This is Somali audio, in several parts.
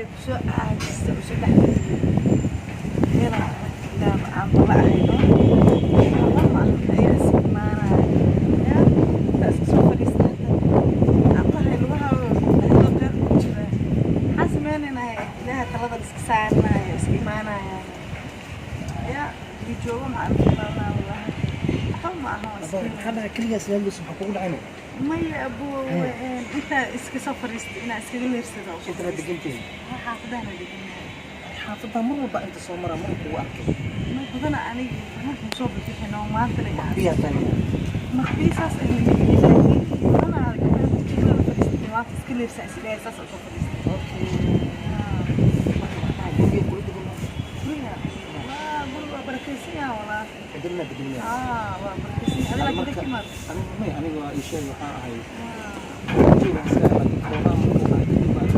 Markay kusoo caajista usoo dhex fadhiyo ilaaba aan bala ahayno lama ayaa is imaanaya ya intaa iska soo fadhiista hadda allahay lugaha dhexdoo qeyr ku jira. Maxaan sameynaynaa? Ilaaha talada la iska saaranaya, iska imaanaya ya guri joogo. Maxaan ku imaanaa? Wallahi waxba ma aha, waa iska Maxaa dhacay? Keligaas laadus, maxaa kugu dhacayna? Maya abu, intaa iska soo fadhiista inaa iskaga leersada oo soo Intana fadhiista. Degantihin? Xaafadahana degannahay. Xaafadda mar walba inta soo maraa mar kugu arkay. Ma badana, aniga banaanka soo bixino maanta la Biyaa tahay. Maqbii saas ay leeyihiin, laakiin badanaa gabdhaha jikada fadhiistay maanta iska leersaa is ilaahay saas oo soo fadhiistay. Okay, marka maxaa guriga kula degan? Guriga waa guriga, waa barakaysan yaha walaa. Cidina degan miyaa? Aa, waa barakaysan yahay. Adiga laakiin ka imaad. Anigu may, aniga waa ii sheeg, waxaan ahay jooga iska, laakiin koobaa markuu dhacay kadib baan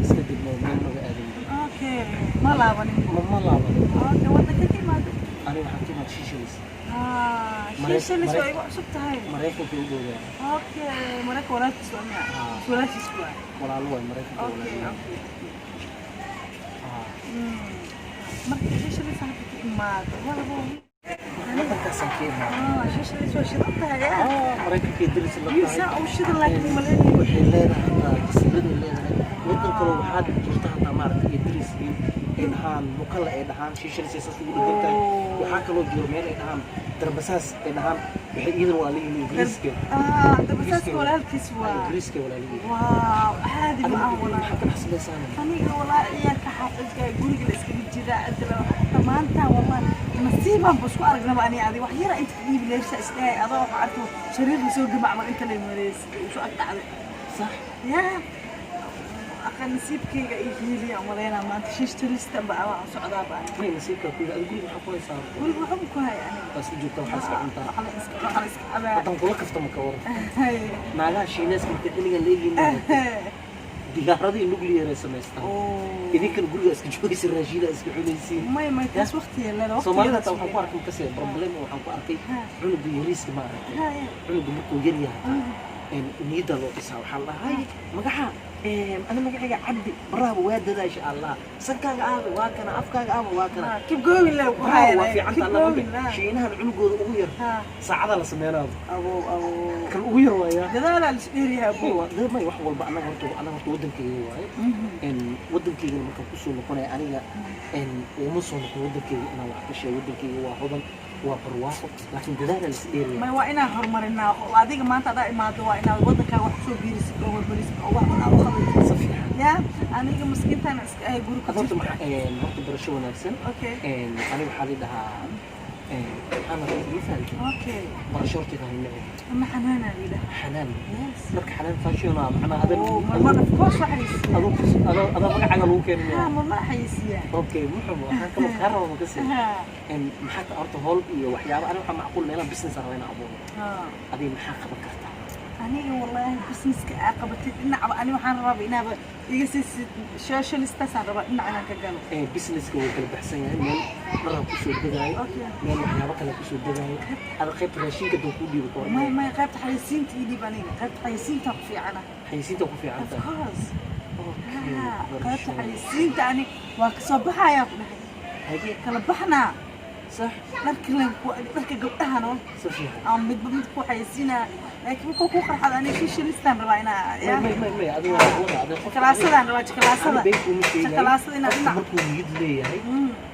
iska degno, meel naga aaday. Okay, ma laabanin? Ma laaban. Okay, wadanka ka imaad? Aniga waxaan ka imaad Shishalis. Shishalis waa igu cusub tahay. Maraykanka u dhowdaa. Okay, marayka walaalkiis waa miya? Ah. Walaalkiis waa. Walaalo waay, Maraykanka. Okay. Walaalo. Okay. Marka Shishalis hadda ka imaado walbo. Wadankaasaan ka imaad. Shishalis waa shidan tahay ya. Maraykankay deris la tahay. Saa u shidan laakiin malaynaya. Waxay leedahay hataa jasiiraday leedahay. Wadan kaloo waxaa jirta hataa maaragtay iyo deris iyo ay dhahaan Mukalla, ay dhahaan Shishalis ay saas ugu dhegan tahay. Waxaa kaloo jiro meel ay dhahaan Darbasaas ay dhahaan, waxay iyadana waa leeyihiin Ingiriiska. Dabasaaska walaalkiis waa. Ingiriiska walaalihiin. Wow, caadi ma aha walaa. Maxaa ka dhex samaysaan? Aniga walaa ciyaalka xaafidka guriga la iskaga jiraa cidla maanta. Wallahi nasiibaan ba isku aragnaba ani adi. Wax yara inta iib leesha isdhahay adoo waxa arko shariir lasoo gama camal inta la mareys soo ag dhacday. Sax. Ya aqa nasiibkayga ii hiiliya umaleynaa maanta shiish turista ba aan socdaa ba. May, nasiibka ku adiga guriga waxaa ku haysaa? Guriga waxba ku haya aniga. Taas u joogta, waxaa iska cuntaa. Waxa la iska, waxa la iska cabaa. Haddaan kula kaftamo, ka waran naagaha Shiineeska markay xilligan leeyihiin diyaaradii nuclear ay samaystaan, idinkana guriga iska joogaysa, raashiina iska cunaysiin? May, taas waqtiga leeda. Soomaalida hataa waxaan ku arkay kase problem, waxaan ku arkay cunuga yariiska, ma aragtay, cunuga markuu yar yahay niyadda loo dhisaa. Waxaa la dhahay magaca, ana magacayga Cabdi baraaba, waa dadaasha Allah, sankaaga aaba waa kana, afkaaga aaba waa kana. Keep going le. Bravo, waa fiicanta Allah. Shiinahan cunugooda ugu yar saacada la sameynayo. Abo abo. Kan ugu yar waaya. Dadaalaa la isdheeriyahay abo. May, wax walba anaga horta waddankayga waaye. Waddankaygana markaan kusoo noqonaya aniga uma soo noqon waddankayga inaan wax ka sheego. Waddankayga waa hodan, waa barwaaqo, laakiin dadaalaa la isdheeraya. May, waa inaan horumarinaa. Adiga maanta adaa imaado, waa inaad waddankaaga wax kusoo biirisid oo horumarisid oo wax un aad u qabatid. Si fiican. Ya aniga maskiintaan iska ahay guri ku Ad horta jirta. Horta barasho wanaagsan. Okay. Aniga waxaa la dhahaa maxaa ma fahamtay? Okay. Barasho horta inaan neceb. Ama Xanaanaa la yidhaha. Xanaan? Yes. Marka Xanaan fashion ah macnaha adan. Oh, marmar of course waa xayeysiiyaa. Adoo adoo adoo magacaaga lagu keenaya. Ha, marmar xayeysiiyaa. Okay, muxuu waxaan kaloo kaa rabaa makasi maxaa horta howl iyo waxyaaba aniga waxaa macquul meelaha business aan rabaa inaan abuuro. Adiga maxaa qaban kartaa? Aniga wallaahi businesska aa qabatid dhinacba ani waxaan rabaa inaaba iga siisid socialistaasaan rabaa dhinac inaan ka galo. Businesska wuu kala baxsan yahay. Meel dharaa kusoo degaayo, meel waxyaabo kale kusoo degaayo. Ada qaybta raashinka doo kuu dhiibo, ka May. waran? May, qaybta xayeysiinta ii dhiib. Aniga qaybta xayeysiinta ku fiicana. Xayeysiinta ku fiican Of tahay. course. Okay. Ha, qaybta xayeysiinta ani waa kasoo baxayaa ku dhahay. Haye. Kala baxnaa. Sax. Dharka dharka gabdhahano. Si fiican. Aan midba mid ku xayeysiinaa, laakiin markuu ku qarxado aniga shishilistaan rabaa inaa ya. May, may, may, adiga waa wada adiga qof. Jalaasadaan rabaa, jikalaasada. Ani been kuma sheegayo. Jikalaasada inaa Qofka dhinac markuu niyad leeyahay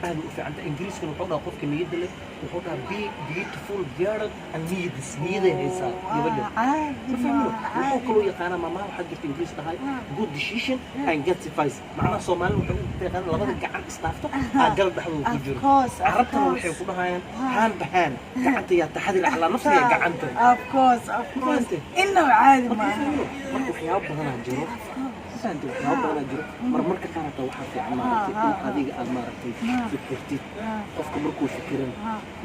aad u fiican tahay. Ingiriiskana wuxuu dhahaa qofka niyadda leh, wuxuu dhahaa be beautiful girl and niyadis niyaday haysaa gabadha. Caadi. Ma fahmino? Ma Wuxuu kaloo yaqaanaa maamaha waxaa jirta Ingiriis dhahay "good decision and get advice". Macnaha Soomaalida waxay u yaqaanaa labada gacan isdhaafto aa gal dhexdooda ku Of jiro. course, of Carabtana course. waxay ku dhahayaan haan bahaan gacanta yaa taxadir calaa nafsiga gacanta. Of course, of course. Fahantay? Inaba caadi Marka maaha. fahmino? Marka waxyaabo badanaa jiro, fahamtay? Waxyaabo badanaa jiro. Marmarka qaar hataa waxaa fiican maaragtay in adiga aad maaragtay fikirtid. Qofka markuu fikiran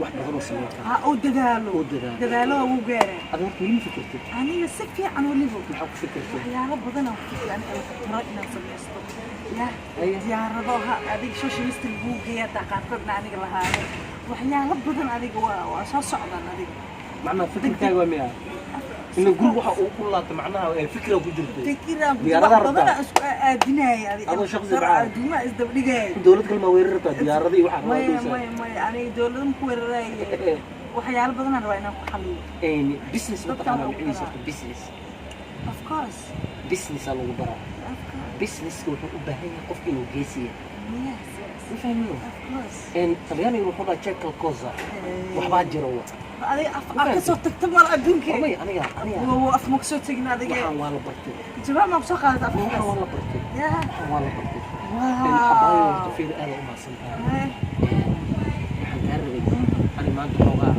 wax badan oo sameyn kara. Ha, uu dadaalo. Oo dadaalo. Dadaalo waa uu gaaraa. Adiga horta weli ma fikirtid? Aniga si fiican weliba. Maxaa ku fikirtay? Waxyaalo badan aan ku fikir aniga, helicoptero inaan samaysto ya. Haye. Diyaarado ha adiga socialist laguu geeya hataa qaarkoodna aniga lahaado. Waxyaalo badan adiga waa soo socdaan adiga. Macnaha fikirkaaga waa miyaa? Ila guriga waxa uu ku laabtay macnaha ee fikra ku jirtay. Fikiraan ku Diyaaradaha wax badan rabtaa. aan isku aadinaya adiga. Adoo shaqsi bacaa. Aduuma isdaba dhigaya. Dowlad kalma weerar rabtaa, diyaaradii waxaa rabaa Maya. dhowsaa. Maya, maya, aniga dowladda ma ku weeraraya, waxyaalo badan aan rabaa inaan ku xaliyo. Een, business ma Dadka taqaanaa waxu micnihiisa baraa. horta business? Of course. Business aa lagu baraa. Of course. Businesska wuxuu u baahan yahay qofka inuu geesi yahay. Yes. Ma fahmiyo? Of course. Een, Talyaaniga wuxuu dhahaa "c'è qualcosa", waxbaa jira wa. Adiga af af ka soo tagta mal adduunka. Maya, aniga aniga Wow, af ma kasoo tegin adiga. Waxaan waa la bartay. Jawaab ma kusoo qaadata Waxaan afkaas? waa la bartay. Yeah. Waxaan waa la bartay. Een, abaayo, horta fiir, aad u mahadsan tahay. Waxaan kaa rabay ani maanta xoogaa,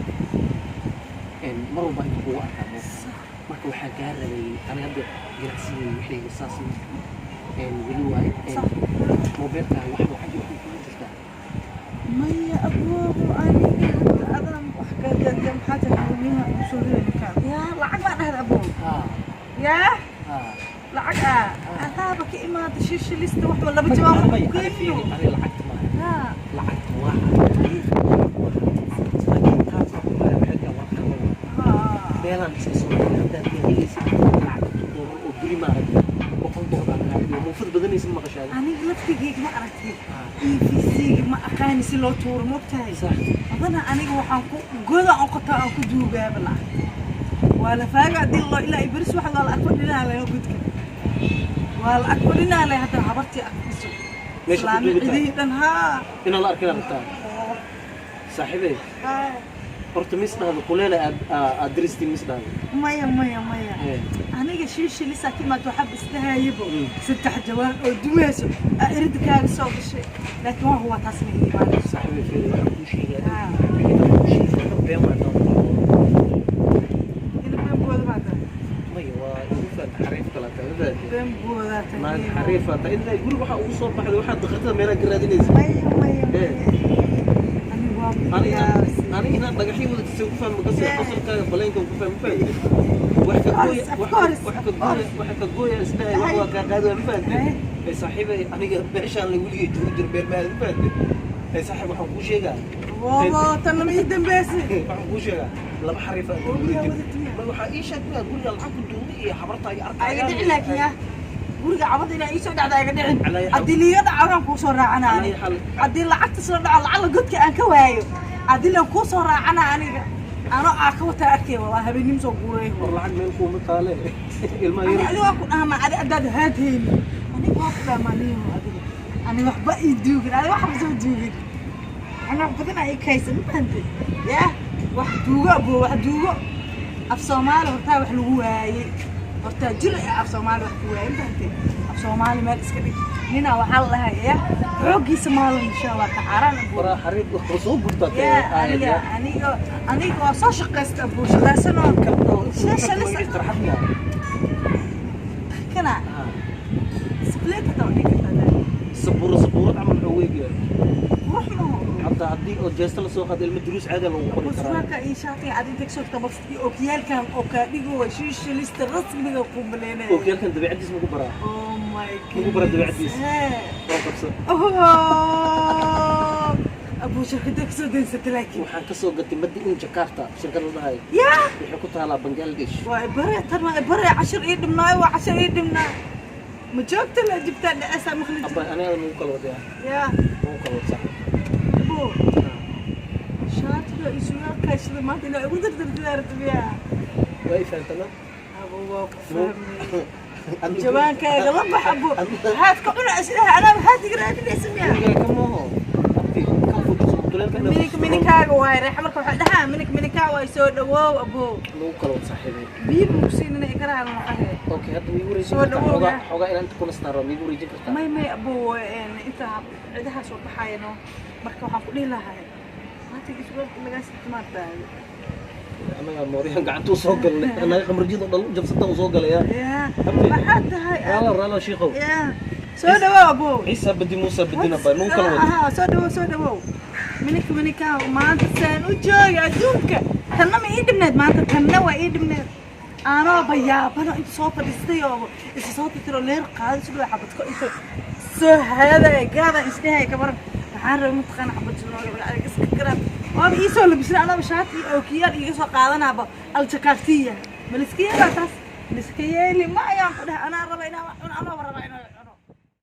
een, mar walba inta kugu arkaa meesha. Marka waxaan kaa rabay ani hadda ganacsigay wixii saas, een, weli waaye, een, moobeelka wax lacag iyo wax kugu jirtaa? Maya aboobo, aniga hadda adaan wax ka gaadga, maxaa tahay guryaha usoo riday ninkaan? Yaa lacag baa dhahda, aboobo? Haa. Yaa? Haa. Lacag ah adaaba ka imaada shishilista waxba laba jawaab Maya, ku ani geeyo. fiiri, ani lacagta maaha. Haa. Lacagta waa, laakiin taas waa waxay tahay waa qarbo. Haa. Meelaan iska soo dhigay haddaad helaysid lacagta $2 oo beri maaragtay $100 kaa dhigo, muufad badanaysa ma maqashaada? Aniga laftigeyga ma aragtay EVC-ga ma aqaani si loo tuuro, ma ogtahay? Sax. Badana aniga waxaan ku goda aan qotaa aan ku duugaaba lacag waa la faaga hadii loo ilaa iyo beris waxa loola ag fadhinaa laga gudka waa la ag fadhinaa leh hadda habartii ag fadhiso. Meesha ku Islaami duugataa? Cidihii dhan haa. Inaan la arkin rabtaa, saaxiibey? Haa. Horta mis dhahdo kuleela aad aad daristiin mis dhahdo. Maya, maya, maya. Aniga shiishilisaa ka imaad waxaaba isdhahayabo saddex jawaan oo dumayso aa irida kaaga soo gashay, laakiin waa huwa taasna ii imaanayso. Saaxiibey, fiiri, waxaan kuu sheegaa Ah. wixii kuu sheegay been waa noo. Ina beenbooda baa tahay. Maya, waa igu faanta xariif kala tahay, ma fahanteen? Beenboodaa tahay. Naag xariifa tahay intaa guriga waxaa ugu soo baxday waxaad dakhartada meelaha ka raadinaysa. Maya, maya, maya, aniga waa Ani biyaarsi. Ani inaad dhagaxyo wadatisay ku fahmi kasi qosolkaaga baleenka ku fahmi, fahanteen? Wax ka gooya Of wax course, wax of ka gooya course. Wax ka gooya isdhahay wax waa kaa qaadi waa, ma fahanteen? Ee saaxiibay, aniga meeshaan la weligay joogi jiro meel maadin, ma fahanteen? Ee saaxiib, waxaan kuu sheegaa Wabo tanna ma ii dambeysay. Waxaan kuu sheegaa laba xariif aan Oo, guriga yaa jiro. wadatiya. Ma waxaa ii sheeg inaad guriga lacag ku duubay iyo habarta iyo arkayaan. Ayaga dhicin, laakiin yaa guriga cabada inaa ii soo dhacda ayaga dhicin. Calaa Haddii liiga dhaco aan kuu soo raacana Calaa aniga. xal. Haddii lacagta soo dhaco lacala godka aan ka waayo haddii laan kuu soo raacana aniga anoo aa ka wataa arkay walaa habeenimo soo guuray. War lacag meel kuuma taale ilmaha Ani yar. Adiga waa ku dhaamaa, adi haddaad haad haynin aniga waa ku dhaamaa niyo adiga ani waxba ii duugin, adiga waxba soo duugin, ani wax badan aa ii kaysan, ma fahantay? Yaa wax duugo abo, wax duugo. Af Soomaali hortaa wax lagu waayey, hortaa jir ee af Soomaali wax ku waayey, ma fahantay? Af Soomaali meel iska dhig. Ninaa waxaa la dhahay ya xooggiisa maalin insha Allah ka caraan abo. Waraa xariif wax soo gurtaa. Yaa aniga aniga aniga waa soo shaqaysta abo, shaqaysanoo kana split hata waa dhigi kartaa. Sabuuro sabuurad camal wuxuu weegyahay. Qurux maho. Hadda haddii oo jeesta lasoo qaado ilmo duruus caadi lagu qori karaa. Suraalka iyo shaatiga cad inta kasoo tagta iyo okiyaalkan oo kaa dhigo waa shiishilista rasmiga ku maleynaya. Ookiyaalkan dabeecadiis maku baraa? Oh my God. Maku baraa dabeecadiis? Waa qabso. Oh, abu shirkadda kasoo daysata laakiin. Waxaan kasoo gatay made in Jakarta shirkad la dhahayo. Yaa. Waxay ku taalaa Bangladesh. Waa bare tan, waa bare cashir ii dhibnaayo, waa cashir ii dhibnaa, ma joogta la jibtaa dhacaysaa maqli. Abba, aniga nagu kala wadaya. Yaa. Nagu kala wad sax. Abu shaatiga iyo surwaalkaa sida maanta inaa igu dardardidaartabiyaa. Waa i fahamtana. Abu waa ku fahmay, jawaankaaga la bax abu, haad ka cuna isdhaha anaa haad iga raadinaysa miya? Gurigaa kamaho abti kan fujiso mutuleelka. Minik minikaaga waay reexa, marka waxay dhahaa minik minikaa waay, soo dhawoow abo. Nagu kala wad saaxiibay. Biyo buu ku siinana ikaraha naqahe. Okay, hadda miigu wareejin Soo kartaa? dhawow, Xoogaa yaa. xoogaa inaan inta kuna staaro miigu wareejin kartaa? May, may abo, inta cidaha soo baxayano marka waxaan ku dhihi lahaa maanta surwaalka lagaa sitimaartaa. Annagaa mooryahan gacanta u soo galnay, annaga khamrajida dhan u jabsata u soo galaya. Yaa. Abdi. Maxaad tahay? Raalo raalo shiikow. Yaa soo dhawoow abo. Ciisa badi Muusa badina ba nagu kala wad. Aha, soo dhawow, soo dhawow, minika minika. Maanta saan u jooga adduunka tanna ma ii dhibneed, maanta tanna waa ii dhibneed, anoo bayaabano inta soo fadhiistay oo isa soo tirtiro leer qaado si dhow xabadko inta soo haadaya gaada isdhahay kabaran waxaan rabay mataqaana xabad sunooga iska garaan waaba ii soo labisna anaba shaati iyo ookiyaal iiga soo qaadanaaba aljakaartiya. Ma liska yeelaa taas? Liska yeeli ma ayaan ku dhahay. Anaa raba inaan wax cuno, anaa raba inaan.